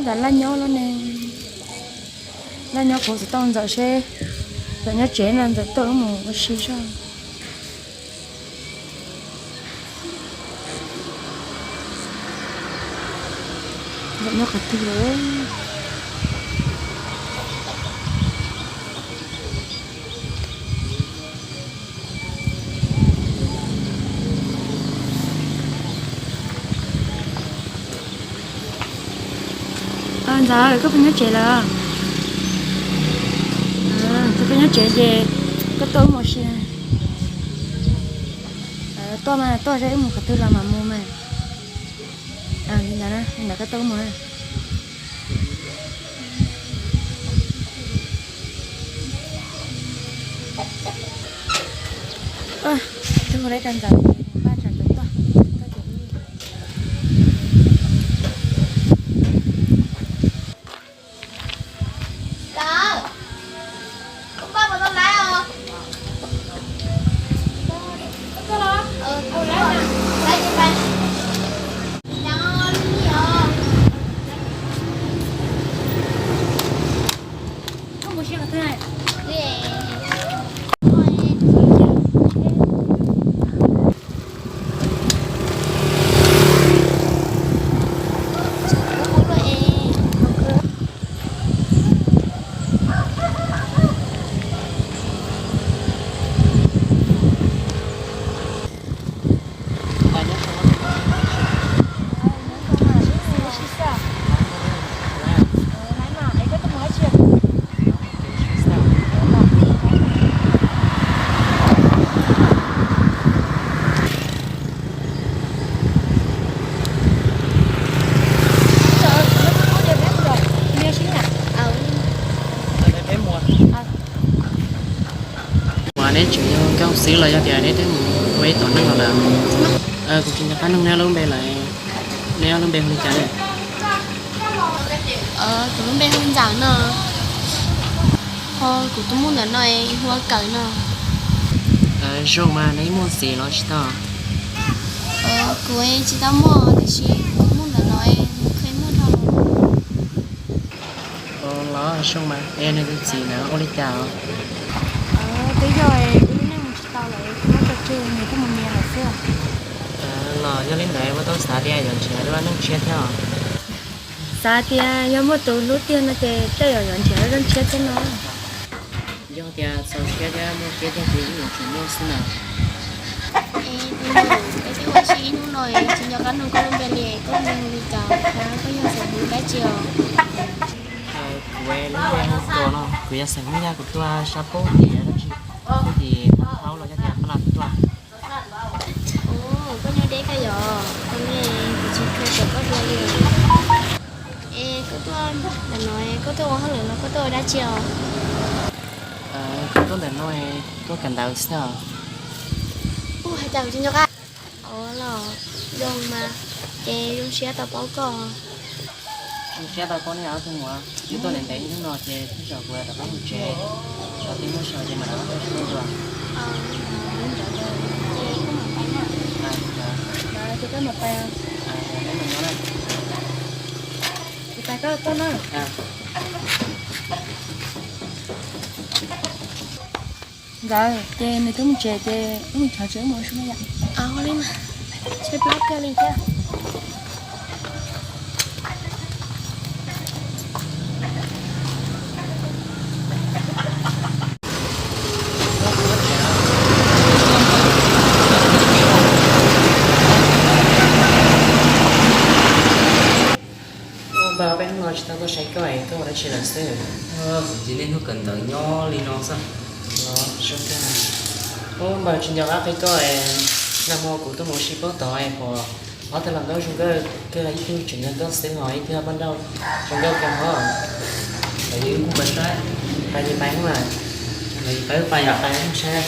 Laj nyob lawm ne, laj nyob kuv tsis tau Ntxawm seb, Ntxawm nyob tsev no Ntxawm tuaj wb mus ua si seb. Ntxawm nyob qhov twg lawm? Ntxawm, koj puas nyob tsev lawm? Koj nyob tsev ces koj tuaj wb mus ua si. Tuaj mas tuaj seb wb mus qhov twg los mam mus mas. Li ntawd, li ntawd koj tuaj wb mus na. Twb hu rau Ntxawm, pab tsam Ntxawm tuaj, tuaj ces wb. Mas neb tseem yog nkauj xwb los yog tias neb twb mus ua ib tom neej los lawm? Kuv tsis nco qab nug neb lub npe lawm. Neb lub npe hu li cas ne? Kuv lub npe hu Ntxawm no. Ho kuv tus muam ntawm no hu ua Kawm no. Zoo mas neb muaj txiv los tsis tau? Kuv tsis tau muaj tiam sis kuv tus muam ntawm no nws qhia muaj dhau los. Los zoo mas, es nws tus txiv na ua li cas os? Twb yog wb lub neej mus tsis tau lawm, kuv muab tso tseg nws thiaj mus nyiag lawm xwb. Los yog li ntawd muaj tau xav tias yuav nrhiav dua neej tshiab thiab os? Xav tias yog muaj tus hlub tiag no ces tej zaum yuav nrhiav dua neej tshiab thiab no. Yog tias txaus siab thiab muaj siab thiab ces yeej yuav tsum muaj xwb na. Es tus muam, peb twb ua si ib hnub no tsis nco qab nug koj lub npe li, koj lub npe hu li cas thiab koj yog xeem dab tsi os? Kuv lub npe hu Tuam no, kuv yog xeem Hmoob Yaj, kuv tuaj sab pab tim tim Thaj Thaub los yog tias Paj Las tuaj. Koj nyob deb kawg yom, koj ne, kuv tsis kheev xav koj dua li. Es koj tuaj ntawm no koj tuaj ua hauj lwm los koj tuaj ua dab tsi os? Kuv tuaj ntawm no tuaj kawm ntawv xwb os. Ua cas kuv tsis nco qab. Ua los zoo mas, ces zoo siab tau paub koj. Zoo siab tau paub nej ob tug muam, wb tuaj ntev ntev ib hnub no ces tej zaum kuv rov qab mus tsev, tsam twb muaj sij hawm ces mam rov qab tuaj saib nej dua. Ces koj mam pais, kuv pais koj tuaj na. Ntxawm, ces nws twb mus tsev ces wb mus thov tsev wb mus ua si na yom. Ua li mas, tshaib plab kawg li thiab. Ua npawg, peb hnub no tsis tau tuaj saib koj es koj ua dab tsi lawm xwb? Kuv cia nej hnub kawm ntawv nyob li no xwb. Ua npawg, tsis nco qab qhia koj es nag hmo kuv tuaj mus ua si pab tod es pom ob tug hluas nkauj zoo nkauj kawg, ib tug tseem yog nkauj xwb ho ib tug yog poj nrauj zoo nkauj kawg hov. Pais ces pais mas, pais pais yom, pais saib.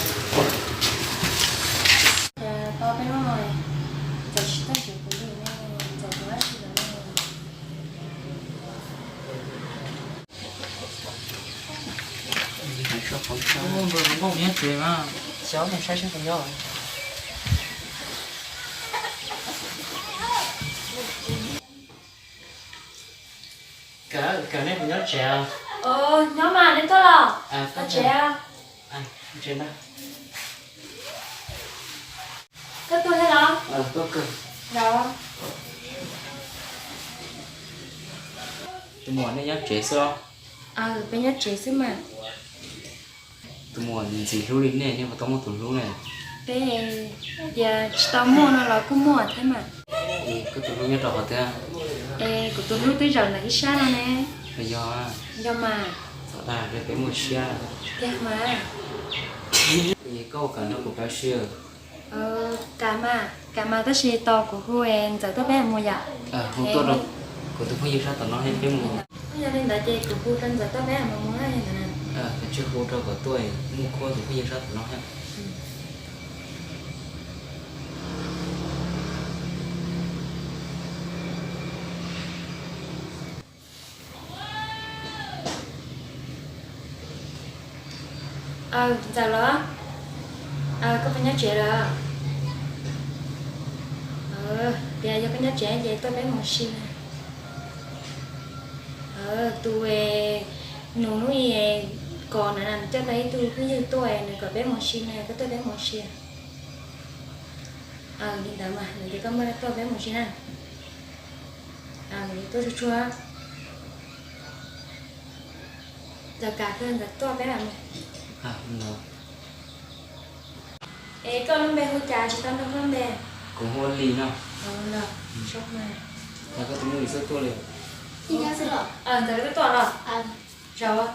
Xyov mus saib seb puas nyob. Kawm, kawm nej puas nyob tsev? Nyob mas, nej tuaj los? Tuaj tsev. Koj tuaj thiab los? Tus muam, nej nyob tsev xwb los? Peb nyob tsev xwb mas. Tus muam ntxim hlub li nej, nej puas tau muaj tus hlub ne? Peb tias tsis tau muaj no los kuj muaj thiab mas. Es koj tus hlub nyob rau qhov twg? Es kuv tus hlub twb zaum ntawm ib sab no ne. Yog, yog mas. Txhob dag, peb muaj siab tiag mas. Es koj ua kam nrog kuv pab sib? Kam mas, kam mas, tab sis tos kuv hu es Ntxawm tuaj peb mus yom. Hu tuaj rau kuv tus phooj ywg sab tom no peb mus. Yog li ntawd ces kuv hu rau Ntxawm tuaj peb mus mus na. Hu rau kom tuaj, muaj khuab tus phooj ywg sab tom no. Aw, Ntxawm los? Aw, koj puas nyob tsev lawm? Tias yog koj nyob tsev ces tuaj peb mus si na. Tus nus hnub i kom na coj tau ib tug phooj ywg tuaj, nws kom peb mus si na, koj tuaj peb mus si. Aw, li ntawd mas nws tias koj muaj tuaj peb mus si na. Tuaj tsuag tsuag. Ntxawm kam kawg, Ntxawm tuaj peb mam mus. Es koj lub npe hu cas, tsis tau nug koj lub npe? Kuv hu ua Lis no. Los, koj tus muam xwb tuaj li. Ntxawm tuaj los? Zaum.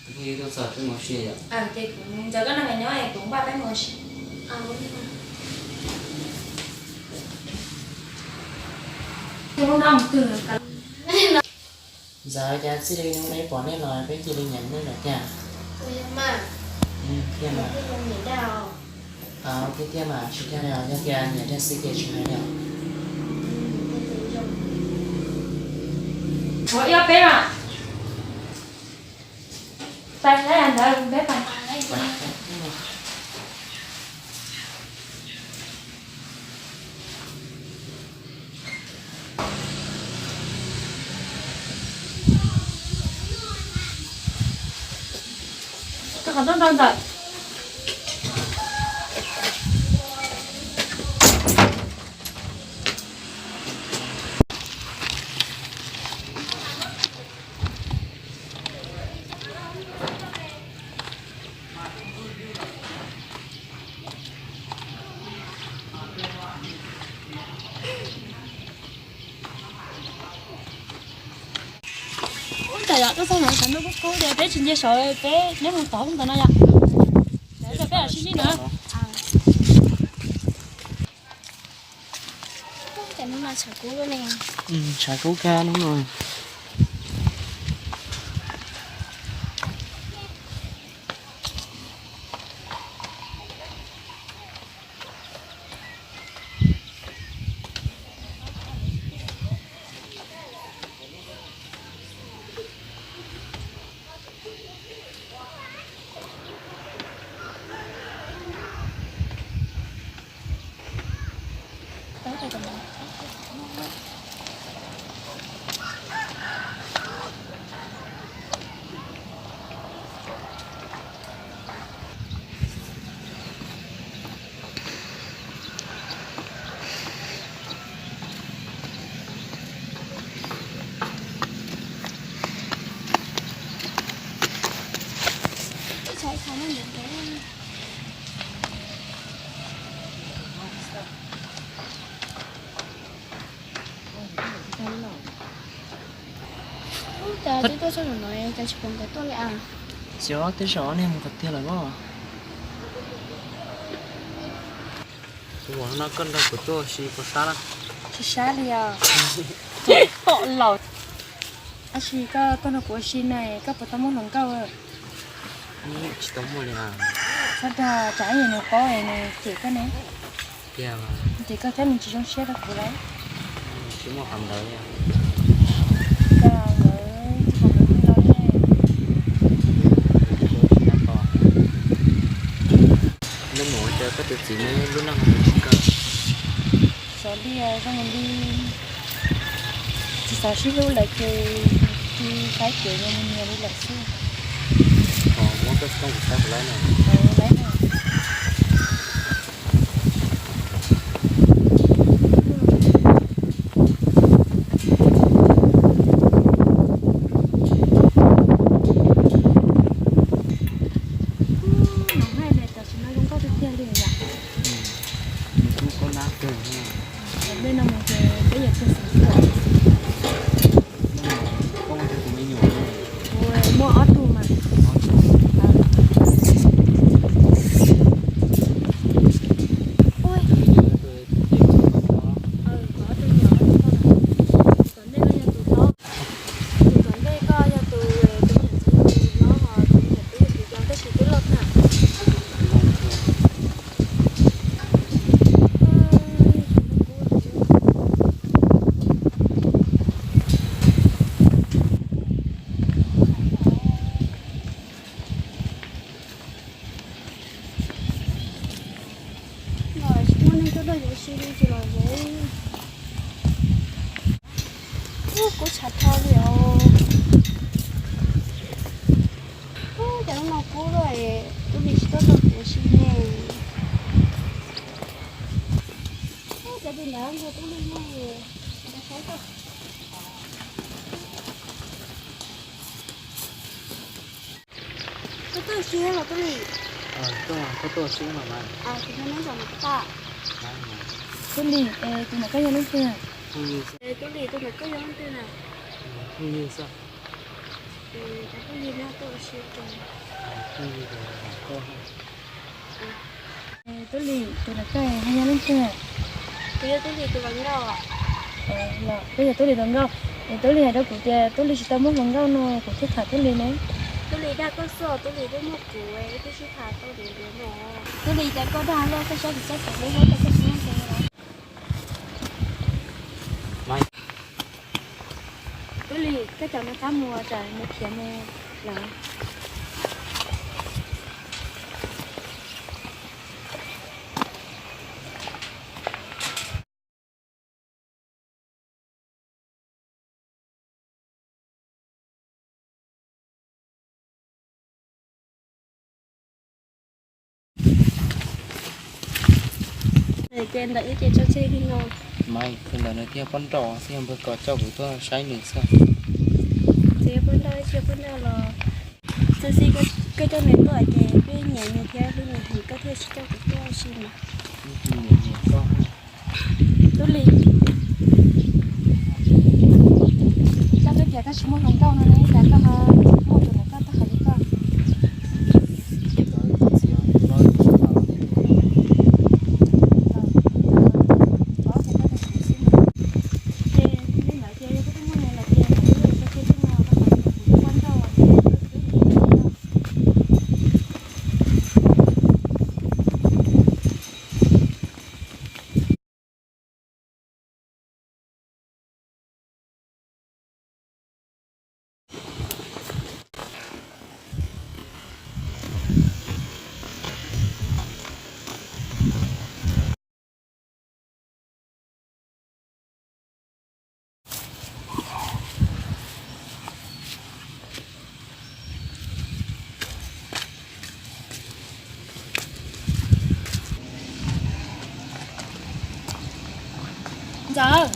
Tus phooj ywg tuaj txog peb mus ua si yom. Ces kuv ntxawm koj noj nyob es kuv npaj peb mus ua si. Ntxawm, cas txij li hnub no pom nej los peb cia li nyiam nej lawm tiag. Tiag mas. Tiag tiag mas, tsis tiag li os, yog tias nyiam tiag xwb ces tsis hais li os. Tshuav ib ob peb mas. Pais ntawd peb pais. Koj qhov tuaj ntau ntawm. Ub, cas yom, tuaj txog no sawv ntuj kub kub tias peb tsis nce saud, peb neb mus tod ntawd no yom. Peb lam sib sib na. Tshav kub kawg hnub no. Cas twb tuaj txog zaum no cas tsis pom nkawd tuaj li as? Xyov tej zaum ob niag mus qhov twg lawm pob. Tus muam, no koj nrog kuv tuaj ua si puas sab na? Tsis sab li os. Pom laus. Tab sis koj tuaj nrog kuv ua si na, koj puas tau muaj hluas nkauj? Tsis tau muaj li. Txhob dag, tsam ib yam nws paub es nws cem koj ne. Tiag mas. Ces koj thiab nws tsis zoo siab rau kuv lawm. Tsis muaj qhov ntawd li. Cas nkawd tsis pom nkawd hu tau li. Neb mus ua cas koj tus txiv neb lub neej tsis kawg? Li zoo li tsis xav sib hlub lawm ces tsis saib kev mus nyias li lawm xwb. Tam sim no zoo nkauj tiag tiag li yom. Dej no mus ces peb yuav tsis xav. Muaj ob tug mas. Tus tom ntej no yog tus hlob, tus tom ntej koj yog tus, tus me nyuam ntxhais yog tus hlob, ho tus me nyuam tub yog tus yau, tab sis twb loj thiab. Los tsis muaj neeg tuaj dua yuav si li tsis los ze. Ub, kub tshav dhau li os. Ub, cas lub no kub lawm, tub Lis tsis tuaj dua yuav si ne. Ub, cas tus ntawd nrog tub Lis ne. Koj tuaj si los tub Lis? Koj tuaj si los mas. Tub Lis, es tus ntawm koj yog leej twg? Tub Lis, tus ntawm koj yog leej twg na? Tub Lis, tus ntawm koj ho yog leej twg? Kuv yog Tub Lis tus hluas nkauj. Los koj yog Tub Lis hluas nkauj. Es Tub Lis hais rau kuv tias Tub Lis tsis tau muaj hluas nkauj no kuv thiaj tham Tub Lis ne. Tub Lis dag koj xwb, Tub Lis twb muaj kuv, wb twb sib tham tau ntev ntev no. Tub Lis, cas koj dag luaj, koj saib kuv txoj kev hlub hlub rau koj tsis muaj ntxhais los? Tub Lis, koj cov nws qab mus tsam nws khiav mus lawm. Ces ntawm ib ce tso tseg li no. Mas tus ntawd nws thiaj pob nrauj, thiaj npawg Kos coj kuv tuaj saib nws xwb. Tsis yog pob nrauj, tsis yog pob nrauj los txawm xij koj coj nws tuaj ces peb nyiam nws thiab hlub nws heev, koj thiaj tsis coj kuv tuaj si mas. Tub Lis, koj twb tias koj tsis muaj hluas nkauj no ne, cas koj ho muaj tus ntawm koj tuaj hais li koj? Ces nej ntawd ces yog koj twb muaj nws lawm ces koj twb muaj koj qhov twb muaj nrauj. Ntxawm.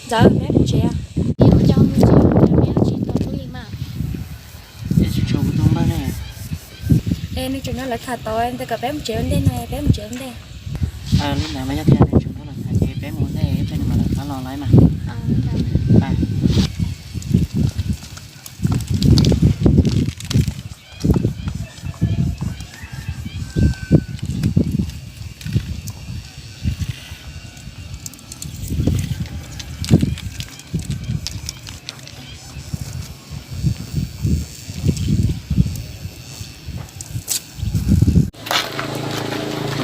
Ntxawm, peb mus tsev. Es nws tseem no lawv tham tau ntawd kom peb mus tsev ua ntej no, peb mus tsev ua ntej. Li ntawd mas yog tias nws tseem no lawv tham ces peb mus ua ntej, ib pliag nws mam lawv qab los lawm mas.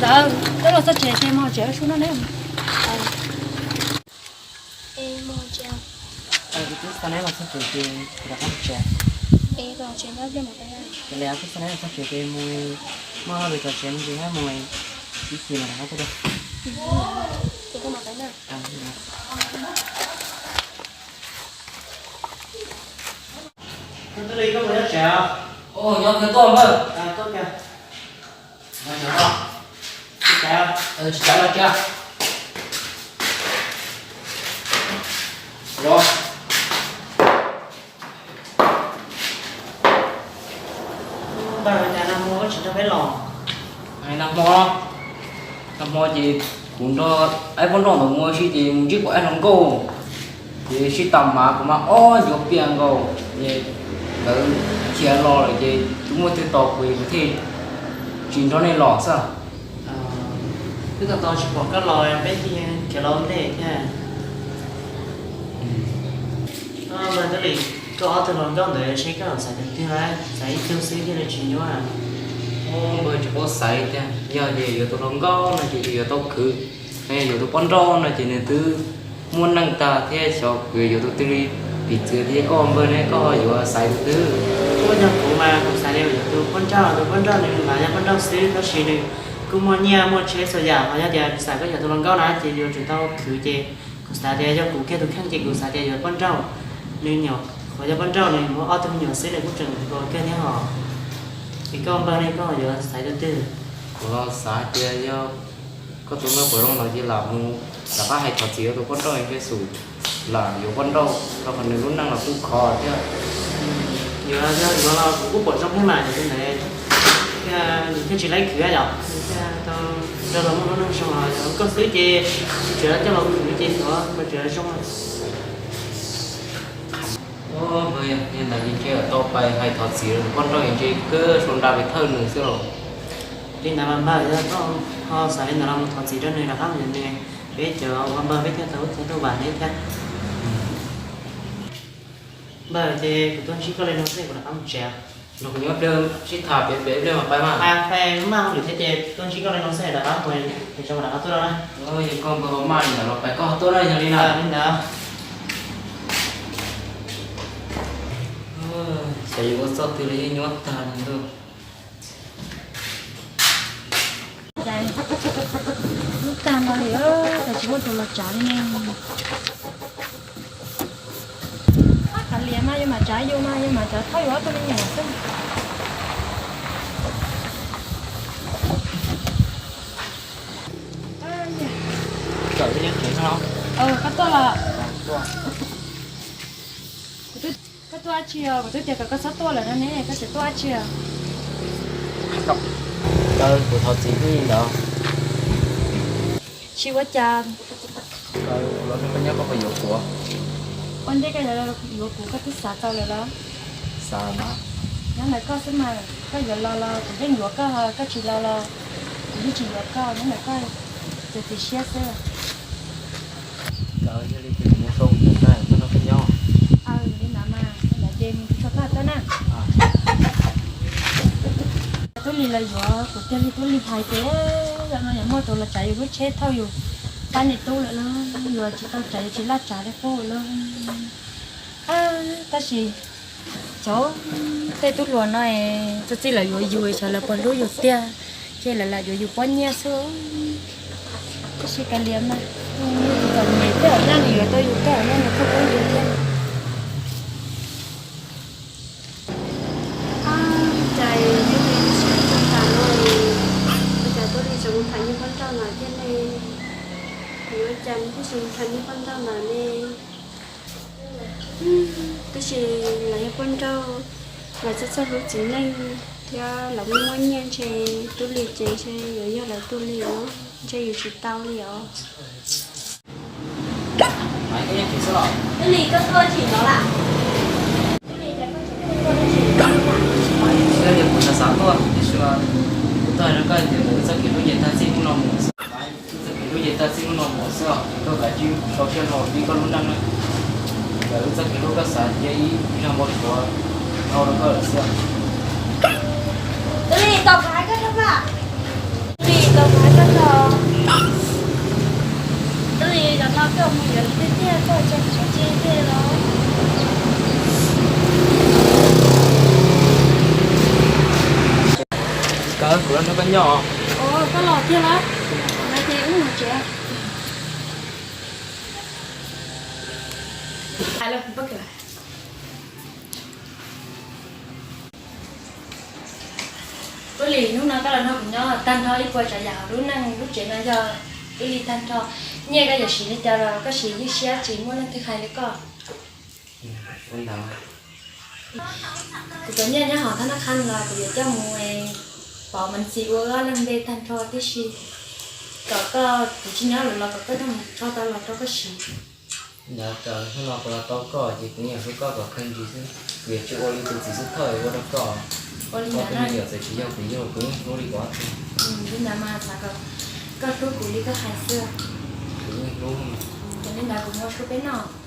Ntawd, twb los txog tsev ces mus tsev ua su no ne. Kuv twb xa neb los txog tsev ces kuv rov qab mus tsev. Ces li txog tsev mus ib xyoo mas rov qab tuaj. Koj twb li koj mus nyob tsev os? Ua nyob kawg tuaj npawg. Tuaj kiag. Tsis cav los tsis cav. Los. Npawg, cas nag hmo koj tsis nrog peb los? Nag hmo, nag hmo ces kuv nrog aib Paj Nroj ntawd mus ua si ces mus ntsib kuv aib hluas nkauj, ces sib tag mas kuv mas ob ncuav pias nkaus, ces lawv khiav los lawm ces tsis muaj twg tos kuv es kuv thiaj tsis nrog nej los xwb. Twb tau tsis pom koj los peb cia khiav los ua ntej thiab. Npawg Tub Lis, koj ob tug hluas nkauj ntawd seb koj xaiv tus twg, xaiv ib tug xwb thiaj li tsis nyuaj. Npawg tsis paub xaiv tiag, yog ces yuav tus hluas nkauj no ces yuav tau khwv, yog yuav tus poj nrauj no ces nws twb muaj neej tag thiab, xyov kuv yuav tus twg li. Piv txwv tias koj ua npawg ne koj yuav xaiv tus twg? Ua yog kuv mas kuv xav tias yuav tus poj nrauj, tus poj nrauj nws mas yog poj nrauj xwb tab sis nws kuj muaj nyiaj muaj tsheb txhua yam, ho yog tias kuv xav koj yuav tus hluas nkauj na ces yuav tsum tau khwv ces kuv xav tias yog kuv kiag tus kheej ces kuv xav tias yuav poj nrauj. Nws nyuam qhuav yog poj nrauj, nws muaj ob tug me nyuam xwb nws kuj tseem hluas kawg thiab hos. Es koj npawg ne koj yuav xaiv tus twg? Kuv los xav tias yog koj tus npawg puas zoo los ces lam mus rov qab hais thov txim rau tus poj nrauj es thiaj xum lam yuav poj nrauj rau qhov nws lub neej los kuj khov thiab. Yuav yog yuav los kuv kuj pom zoo thiab mas, yog li ntawd thiaj tsis laib khwv yom, thiaj tau nrog luag muaj lub neej zoo. Yog koj xwb ces tsis tshua coj los khwv ces xyov puas tseem zoo. Ua, yog ntawd ces ntshe tau pais hais thov txim rau tus poj nrauj es ntshe kawg sau nra pes thawj nws xwb los. Li ntawd mas npawg, yog koj ho xav li ntawd los mus thov txim rau nws rov qab mus yuav nws, peb cov ua npawg peb thiaj tau ua tau vaj neb thiab. Npawg, ces kuv tuaj ntsib koj li no xwb kuv rov qab mus tsev. Los kuv nyob pliag sib tham pem pem ib pliag mas pais mas. Pais, maj hauj lwm thiab ces tuaj ntsib koj li no xwb rov qab mus, es rov qab tuaj rau na. Yog koj npawg ho maj li ntawd los pais koj ho tuaj na, yog li na. Li ntawd. Xyov yuav ua txoj twg los yeej nyuaj tag li ntuj. Lub tag no li, cas tsis muaj tus los tsav li ne. Kav liam mas yus mam tsav yus mas, yus mam tsav thauj yus ob tug me nyuam xwb. Koj tuaj los? Koj tuaj dab tsi os? Kuv twb tias kom koj txhob tuaj lawm no ne, koj tseem tuaj dab tsi os? Kuv thov txim koj li ntawd. Tsis ua cas. Los nyob koj puas yuav kuv? Ua ntej koj yuav, yuav kuv koj twb xav tau lawm los? Xav mas. Nyob ntawm koj xwb mas, koj yuav los los kuv yeej yuav koj, koj tsis los los kuv yeej tsis yuav koj, nyob ntawm koj txiav txim siab xwb. Yog li ces kuv mus sau kuv cov ntaj koj nrog kuv nyob. Li ntawd mas, li ntawd ces mus sau koj toj na. Tub Lis los yuav kuv tiag li, Tub Lis hais tias zaum no yuav muaj tus los tsav yus lub tsheb thauj yus pab niam tub lawm los, yus tsis tau tsav yus tsis laj tsav li qub los. Tab sis cov tej tub hluas no txoj txij lawv yuav yus xyov lawv puas hlub yus tiag, ces lawv lam yuav yus pob nyiaj xwb. Tab sis kav liam mas, txom nyem tej zaum nws yuav tau yus, tej zaum nws kuj hlub yus thiab. Cas Tub Lis tsis ua cas no, ua cas Tub Lis tseem mus tham niag poj nrauj ntawd thiab ne? Yuav ua cas nws thiaj tseem mus tham niag poj nrauj ntawd ne? Tab sis lawv yog poj nrauj, lawv txawj txawj hlub txiv neej thiab lawv muaj muaj nyiaj, ntshe Tub Lis ces ntshe yuav yog lawv tus li os, ntshe yus tsis tau li os. Kuv xav xav tuaj, tiam sis kuv tuaj hais rau koj tias wb txoj kev hlub ces tag txij hnub no mus xwb. Wb txoj kev hlub ces tag txij hnub no mus xwb os, koj kav tsij sau siab hlo pib koj lub neej na. Wb txoj kev hlub koj xav cia ib zag npau suav dhau rau koj lawm xwb. Tub Lis, tau kuv hais koj tso mas. Tub Lis, tau kuv hais koj tso. Tub Lis, zaum no koj mus yuav tiag tiag, koj tseem tsis tsis tiag los? Kuv los nrog koj nyob. Koj los tiag lawm. Ces wb mus tsev. Ua li hnub no koj los nrog kuv nyob tag nrho ib puas tsav yam hauv lub neej lub tsev no yog ib li tag nrho. Nyiaj koj yuav siv li cas los koj siv ywj siab tsis muaj leej twg hais li koj. Kuv cov nyiaj nyob hauv thab naj khab los kuv yuav coj mus pauv mus ntxiv ua ob leeg npe tag nrho tib si, kom koj kuv tsis nyob lawm los kom koj coj mus tso tau los rau koj siv. Ntawd kawg hnub no kuv los tau koj ces kuv nyiam hlub koj kom kawg ntsis xwb. Kuv yuav tsis ua li tus txiv xub thawj ua rau koj. Ua li ntawd na, yog txawm tsis yog kuv yug kuv yeej hlub li kuv ob tug. Li ntawd mas xav kom koj hlub kuv li koj hais xwb. Kuv yeej hlub. Ces li ntawd kuv mus ua suab peb noj.